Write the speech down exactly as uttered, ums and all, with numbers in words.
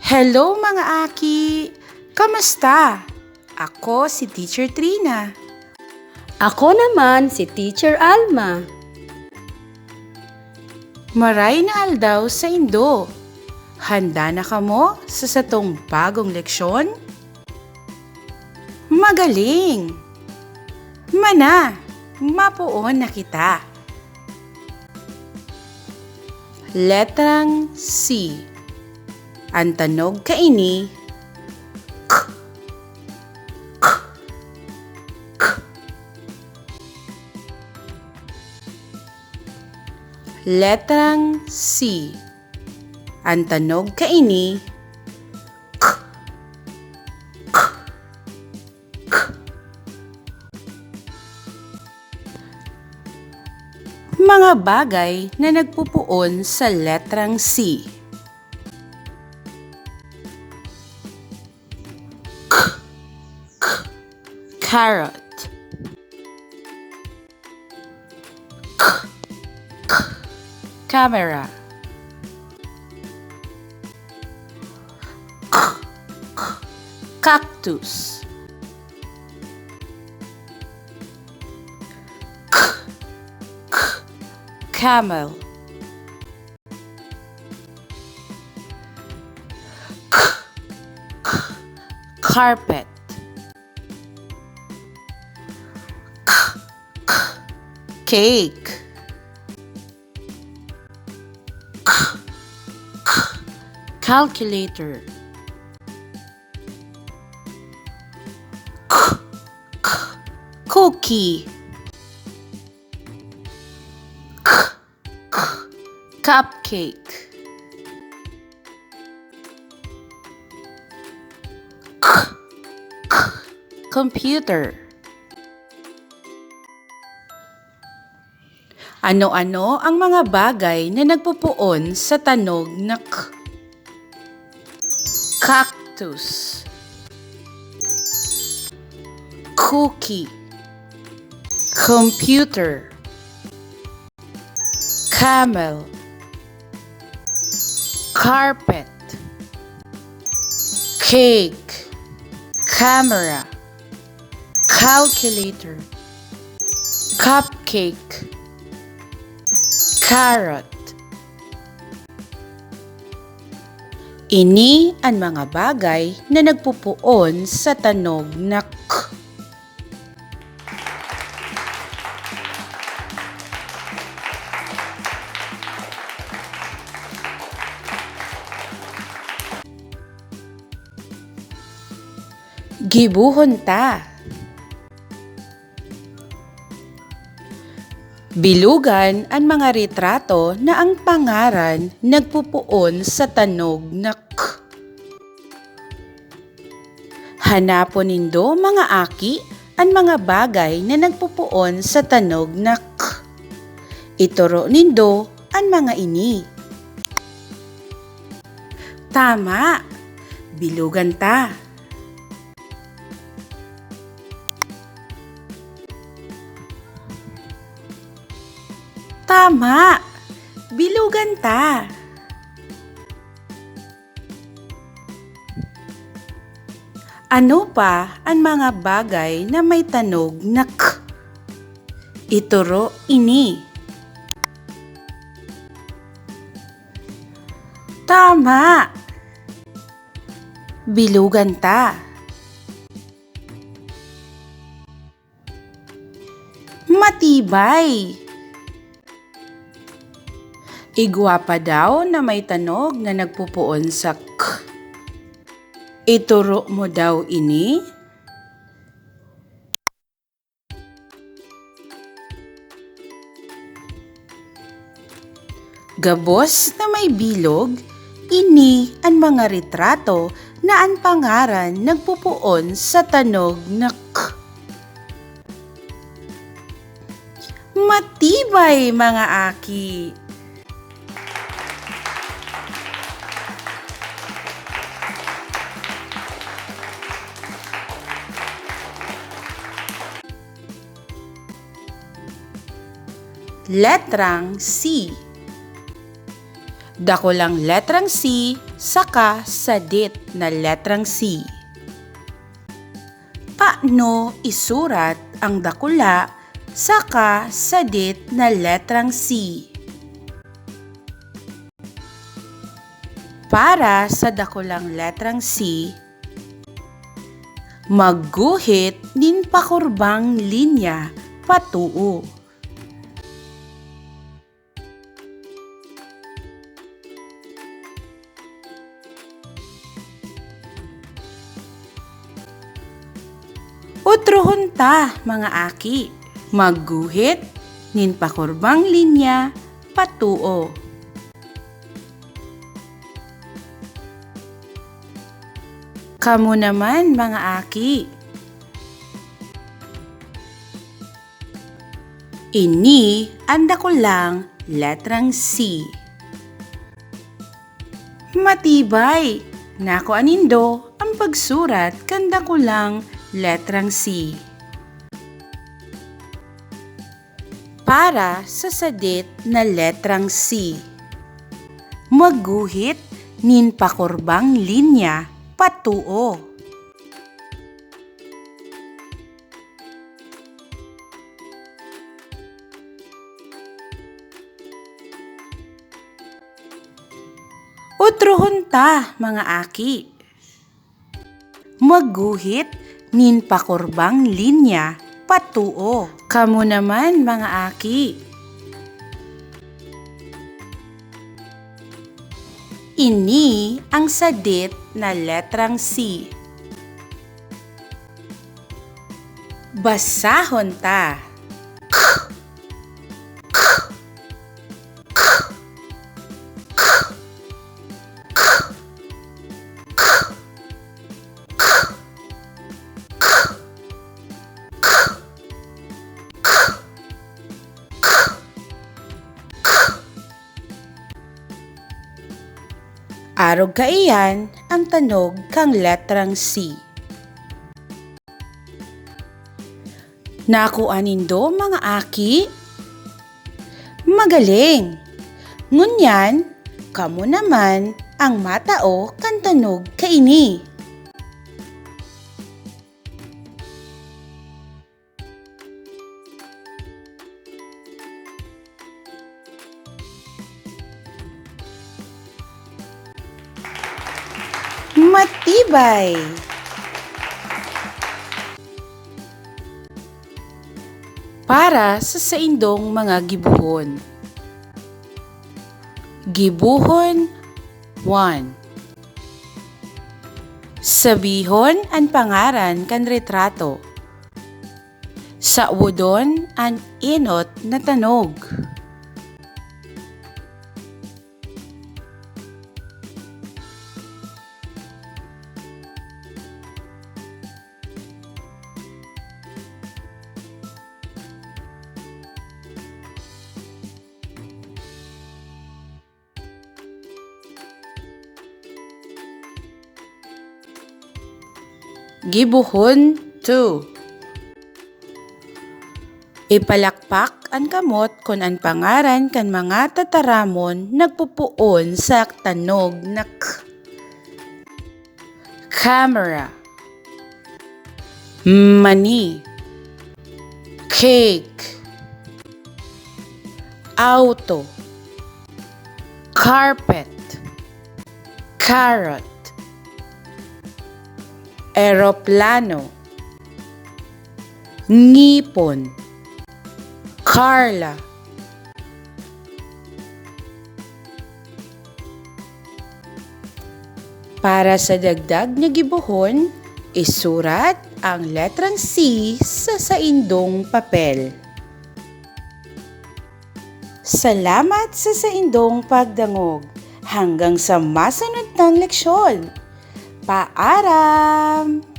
Hello, mga aki! Kamusta? Ako si Teacher Trina. Ako naman si Teacher Alma. Maray na aldaw saindo. Handa na kamo sa satong bagong leksyon? Magaling! Mana, mapoon na kita. Letrang C. An tanog kaini, k, k, k. Letrang C. An tanog kaini, k, k, k. Mga bagay na nagpupoon sa letrang C. K, k, carrot. K, k, camera. K, k, cactus. K, k, camel. K, k, carpet. K, k, cake. K, k, calculator. K, k, cookie. K, k, cupcake. K, k, computer. Ano-ano ang mga bagay na nagpupoon sa tanog na k? Cactus. Cookie. Computer. Camel. Carpet. Cake. Camera. Calculator. Cupcake. Carrot. Ini an mga bagay na nagpupoon sa tanog na k. Gibohon ta. Bilogan an mga retrato na an pangaran nagpopoon sa tanog na k. Hanapon nindo, mga aki, an mga bagay na nagpopoon sa tanog na k. Itoro nindo an mga ini. Tama! Bilogan ta. Tama! Bilogan ta. Ano pa an mga bagay na may tanog na k? Itoro ini. Tama! Bilogan ta. Matibay. Igwa pa daw na may tanog na nagpopoon sa k. Itoro mo daw ini? Gabos na may bilog, ini an mga retrato na an pangaran nagpopoon sa tanog na k. Matibay, mga aki! Letrang C. Dakulang letrang C saka sadit na letrang C. Paano isurat ang dakula saka sadit na letrang C? Para sa dakulang letrang C, magguhit nin pakurbang linya patuo. Otrohon ta, mga aki, magguhit nin pakurbang linya patuo. Kamo naman, mga aki. Ini an dakulang letrang C. Matibay! Nakua nindo ang pagsurat kan dakulang letrang C. Para sa sadit na letrang C, magguhit nin pakurbang linya patuo. Otrohon ta, mga aki. Magguhit nin pakurbang linya patuo. Kamo naman, mga aki. Ini ang sadit na letrang C. Basahon ta. Arog kaiyan ang tanog kan letrang C. Nakua nindo, mga aki? Magaling! Ngunyan, kamo naman ang matao kan tanog kaini. Matibay! Para sa saindong mga gibohon. Gibohon one. Sabihon an pangaran kan retrato. Sawodon an enot na tanog. Gibohon two. Ipalakpak an kamot kun an pangaran kan mga tataramon nagpopoon sa tanog na K. Camera. Mani. Cake. Auto. Carpet. Carrot. Eroplano. Ngipon. Carla. Para sa dagdag na gibohon, isurat ang letrang C sa saindong papel. Salamat sa saindong pagdangog. Hanggang sa masunod na leksyon. Paaram!